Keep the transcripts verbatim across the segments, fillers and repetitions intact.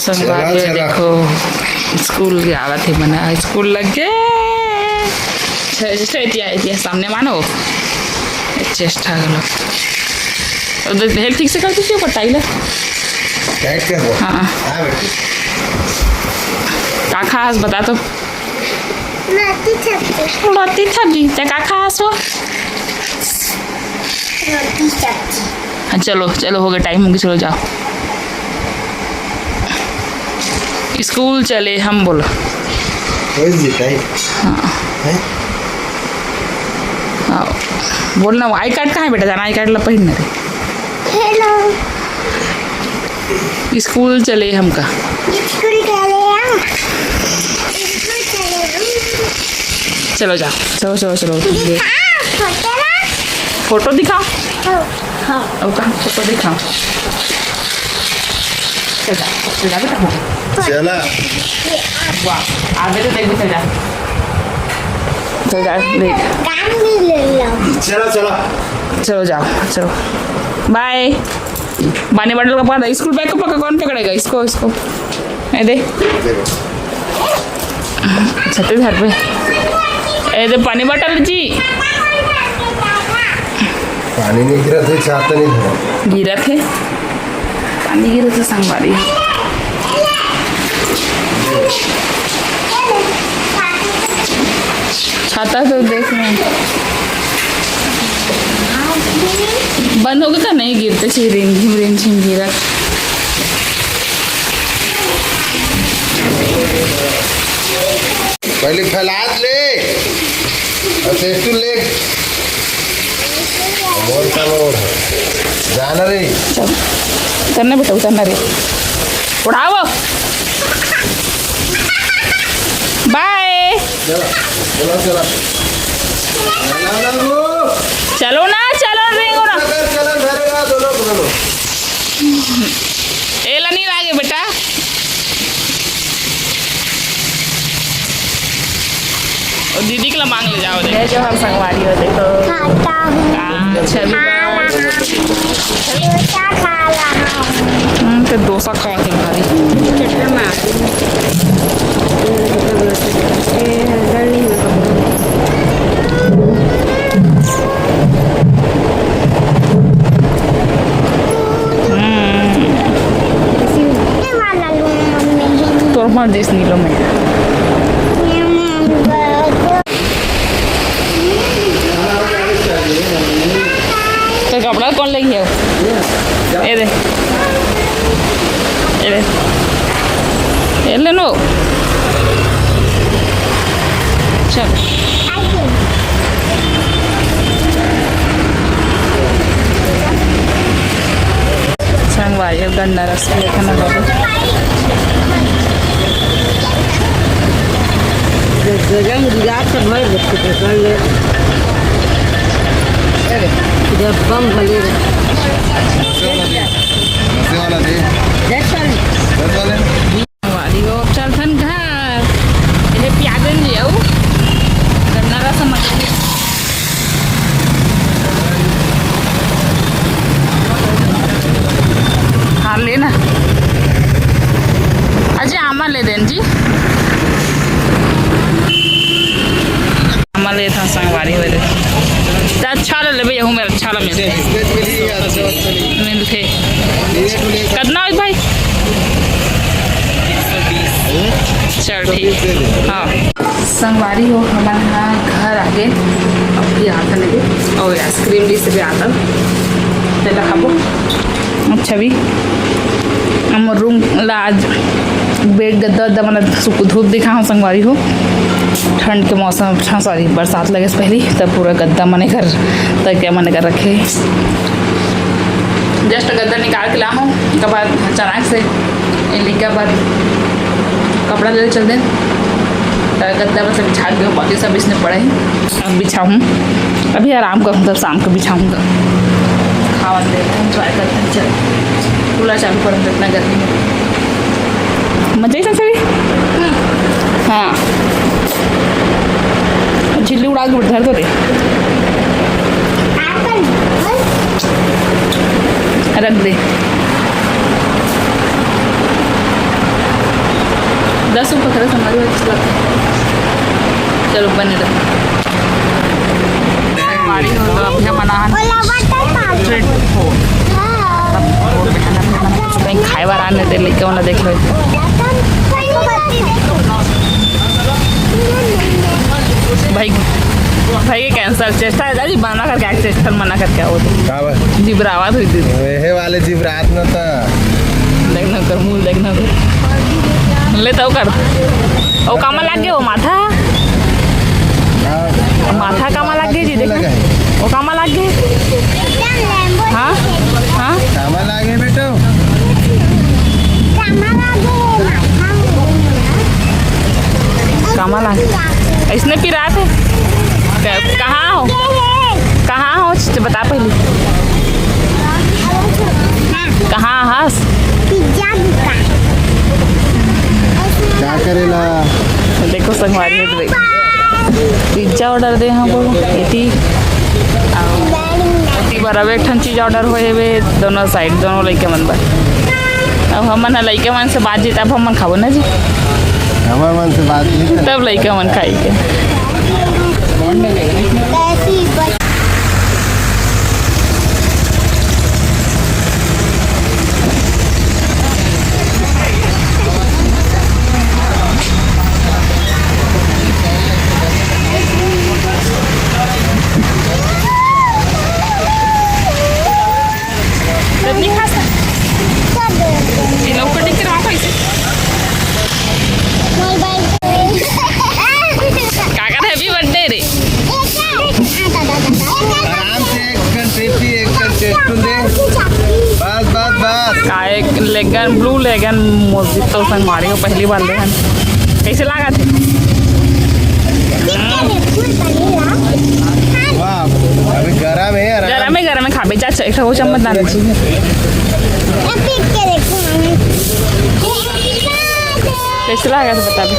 संगवारी हो, चला। देखो, स्कूल जावत हे, मना स्कूल लग गे। छ-, छ-, एतिया, एतिया, सामने मानो। चेष्टा करो। उधर हेल ठीक से कर दीजिए, ऊपर टाइल है। टाइट कर दो। हाँ। हाँ, बेटी। का खास बता तो। रोटी सब्जी। रोटी सब्जी, ते का खास हो? रोटी सब्जी। हाँ, चलो, चलो, हो गया, टाइम हो गया, चलो जाओ। स्कूल चले हम, बोलो। वही जी, टाइम। हाँ। हैं? हाँ। बोलना, वो आई कार्ड कहाँ है बेटा? जाना, आई कार्ड ला पहिरना रे। हेलो। स्कूल चले हमका। स्कूल चले हम। स्कूल चले हम। चलो जाओ, चलो, चलो, चलो। दिखा, फोटो ना। फोटो दिखाओ। हाँ। हाँ। और कहाँ फोटो दिखाओ? चल जा, चल जा बेटा, हो। चला। वाह, आगे तो देख भी, चल जा। चल जा, देख। काम भी ले लो। चला, चला। चलो जाओ, चलो। बाय। पानी बॉटल का पकड़, स्कूल बैग को पकड़, कौन पकड़ेगा इसको, इसको? ए दे। अच्छा, तू घर पे। ए दे पानी बॉटल जी। पानी नहीं गिरा थे, चाहते नहीं हो। गिरा थे। पानी गिरा थे संगवारी। छाता तो देख रहे हैं। बंद हो गया, नहीं गिरते, छी रिम झिम, रिम झिम गिरा। पहले फैला ले। अच्छा, तू ले। मोर का मोर। जाना रे। चल। उतरना बेटा, उतरना रे। उड़ाओ। बाय। चला, चला, चला। चला ना वो। चलो ना, चलो, रेंगो ना। चला, चला, घरे ना, दोनों, दोनों। एला नहीं लागे बेटा। और दीदी के ला मांग ले जाओ, देखो। जय जोहार संगवारी हो, देखो। खाता हूँ। हाँ, अच्छा भी खा रहा हूँ। डोसा खा रहा हूँ। हम्म, तो डोसा खा के भारी। चटना में आती हूँ। ये है कपड़ा। ये है, डर नहीं है कपड़ा। हम्म। ये वाला लूँ मम्मी। तोर मर्जी से नीलो में। ये मम्मी। तो कपड़ा कौन लेगी है? ये दे। ये दे। ये ले लो। चल। संगवारी, अब गन्ना रस पिए खाना खाबो। गजन गिरा के भर देते थे, कर ले। जब बम भले रहे। नशे वाला दे। दस वाले। दस वाले। वाली हो, चल थन घर। ये प्याजन ले आओ। गन्ना रस मत। हाँ, लेना। अजय, आमा ले देन जी। आमा ले था संगवारी हो रे। त अच्छा ले लेबे, यहू में अच्छा ले मिलथे। मिलथे। कतना होई भाई? चल ठीक। हाँ। संगवारी हो, हमन ह घर आगे, अभी आथन अभी, और आइसक्रीम डिश भी आथन, तेला खाबो। अच्छा भी, हम रूम ला आज बेड गद्दा उद्दा, मतलब सुख धूप दिखा हूँ संगवारी हो, ठंड के मौसम, हाँ सॉरी, बरसात लगे से पहली तब पूरा गद्दा मने कर, तकिया मने कर रखे। जस्ट गद्दा निकाल के ला हूँ, ओकर बाद अचानक से ये लइका बर कपड़ा ले चल देन, त गद्दा मतलब बिछा के, बाकी सब इसने पड़े हैं। अब बिछाऊँ, अभी आराम करूँ, तब शाम को बिछाऊँ। खावा दे, एंजॉय करते हैं। चल, कूलर चालू कर, इतना गर्मी है। मजा ही सही। हाँ, झिल्ली उड़ा के धर दो रे। रख दे। दस रुपये करे हमारे, अच्छा लगता है। चलो, बने रहो। हमारी हो तो अभी हम बना street food। कहीं खाए बार आने दे, लेके वाला देख लो। भाई, भाई, ये cancel। चेष्टा है दादी, मना करके, चेष्टा मना करके आओ तो। का बा? जिबरावा धोई दे। एहे वाले जिबरात न त। देखना कर, मुंह देखना कर। ले तो कर। ओ कामा लाग गे, ओ माथा। हाँ। माथा कामा लाग गे जी, देखो। लगा है। ओ कामा लाग गे। हाँ? हाँ? कामा लागे बेटो। कामा लाग गे। इसने पिरात है। क-, कहाँ हो? कहाँ हो? च-, बता पहले। कहाँ हस? पिज्जा दुकान। का करेला? देखो संगवारी हो तो भाई। पिज्जा order दे हाँ बोलो। एती, एती बराबर एक ठन चीज order होए हेवे, दोनों side, दोनों लइका मन बर। अब हमन ह लइका मन से बात जीत, अब हमन खाबो ना जी। हमर मन से बात नहीं कर। तब लइका मन खाई के। तब नहीं खा सकते। ये लोग को देख के रहो कैसे। काका, happy birthday रे। आराम से एक कन टेस्टी, एक कन टेस्ट दे। बस, बस, बस। का एक लेगन, blue लेगन मस्जिद तो संगवारी हो, पहली बार ले हन। कैसे लागा थे? वाह, अभी गरम है, आराम। गरम है, गरम है, खाबे जा, एक ठो चम्मच दाना चाहिए। कैसे लागा थे बता दे।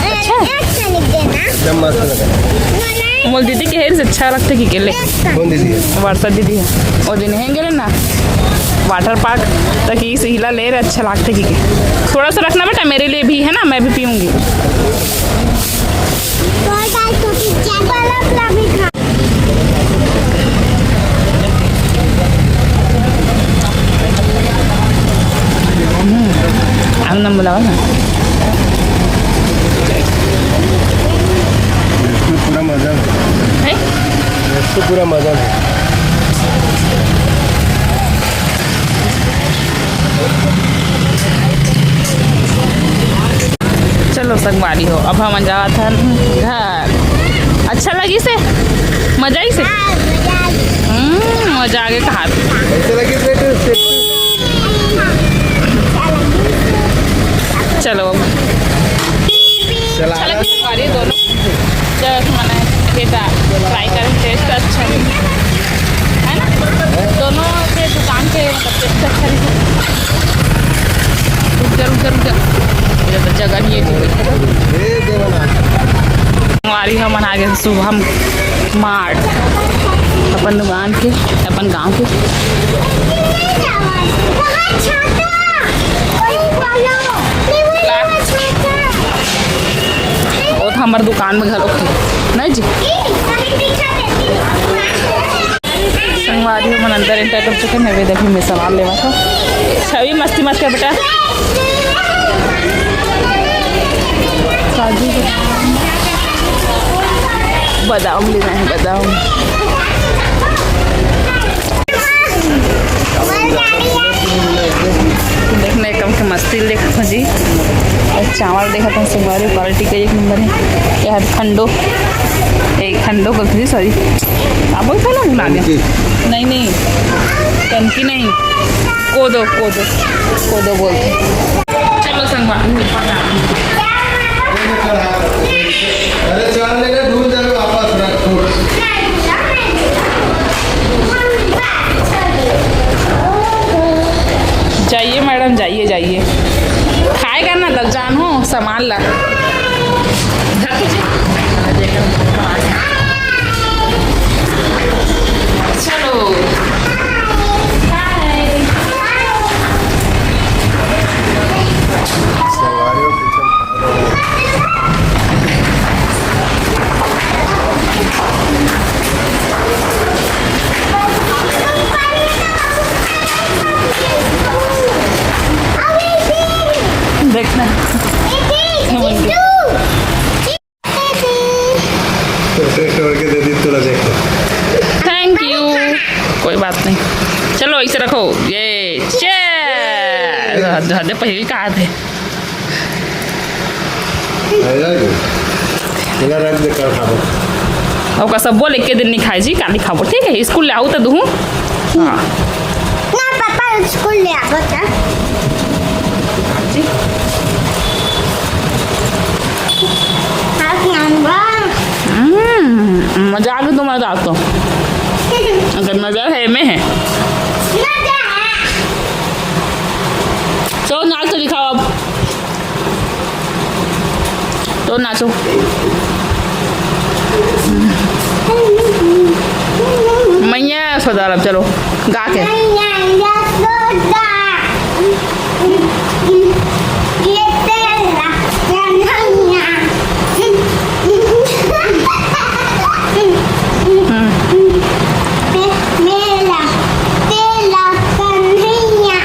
अच्छा। एकदम मस्त लगा। मोल दीदी के हेर से अच्छा लगता कि के ले। कौन दीदी है? वर्षा दीदी है। वो दिन हेंगे ना water park, तो कि से हिला ले रहे, अच्छा लगता कि के। थोड़ा सा रखना बेटा, मेरे लिए भी है ना, मैं भी पीऊंगी। आम नाम बुलावा ना। इसको पूरा मजा है। हैं? इसको पूरा मजा है। चलो संगवारी हो, अब हम जावत हन घर। अच्छा लगिस हे? मजा आइस हे? हम्म, मजा आगे कहा। कैसे लगिस बेटे? चलो अब। चला। अच्छा लगिस संगवारी दोनों। जब मैंने ये try करें, taste अच्छा है, है ना? दोनों के दुकान के मतलब taste अच्छा है। रुक जा, रुक जा, रुक जा। ये तो जगह नहीं है जी। हमारी हम आ गए शुभम मार्ट, अपन दुकान के, अपन गांव के। वो तो हमर दुकान में घलो नहीं जी। संगवारी मन अंदर enter कर चुके हैं। मैं भी देखी, मैं सामान लेवा था। छवि मस्ती मत कर बेटा। काजू, बादाम लेना है, बादाम। देखने कम के मस्ती देखत हो जी। और चावल देखत हो संगवारी, quality का एक नंबर है। यह खंडो, एक खंडो बोलते जी, sorry, आप बोलते हो ना, भुला गया। कनकी। नहीं, नहीं, कनकी नहीं, कोदो, कोदो, कोदो बोलते हैं। चलो संगवारी, अरे चल लेना, ढूंढ जावे वापस, रख, छोड़। जाइए मैडम, जाइए, जाइए। खाएगा ना तब जान हो, सामान ला। चलो। तो टेस्ट करके दे दी तुला, देखो। Thank you. कोई बात नहीं, चलो इसे रखो। ये चेयर। हदे पहले कहा थे। I like it। तेरा रख दे, कल खाबो। ओका सब बोल, एक दिन नहीं खाए जी, काली खाबो, ठीक है? स्कूल ले आऊ तो दूँ। हाँ। ना पापा, स्कूल ले आबो त। जी। हाँ, खाऊंगा। हम्म, मजा आ गया तुम्हारे दांत तो। अगर नजर है में है। नजर है। चलो नाच तो दिखाओ अब। तो नाचो। मैया यशोदा, अब चलो गा के। मैया यशोदा, ये तेरा कन्हैया। मेरा तेरा कन्हैया।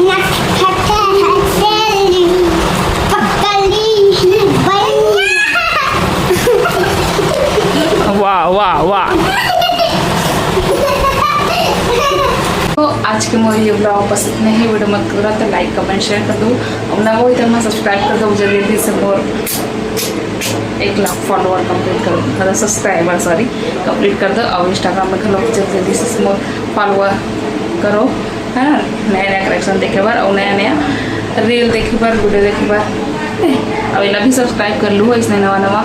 नटखट हथेली पकड़ी बनिया। वाह, वाह, वाह। तो आज के मोर ये ब्लॉग बस इतना ही। वीडियो मत करा तो लाइक, कमेंट, शेयर कर दो। अब ना वो इतना सब्सक्राइब कर दो जल्दी जल्दी से। मोर एक लाख फॉलोअर कंप्लीट कर दो, मतलब सब्सक्राइबर, सॉरी, कंप्लीट कर दो। और इंस्टाग्राम में घलो जल्दी जल्दी से मोर फॉलोअर करो, है ना, नया नया कलेक्शन देखे बर और नया नया रील देखे बर, वीडियो देखे बर। अब एला भी सब्सक्राइब कर लू, इसने नवा नवा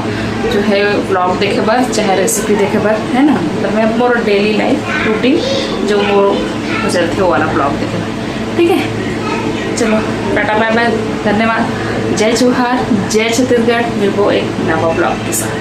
जो है ब्लॉग देखे बर, चाहे रेसिपी देखे बर, है ना। मतलब मैं मोर डेली लाइफ रूटीन जो मोर गुजरथे वो वाला ब्लॉग देखे बर, ठीक है। चलो, टाटा बाय बाय, धन्यवाद, जय जोहार, जय छत्तीसगढ़। मिलबो एक नवा ब्लॉग के साथ।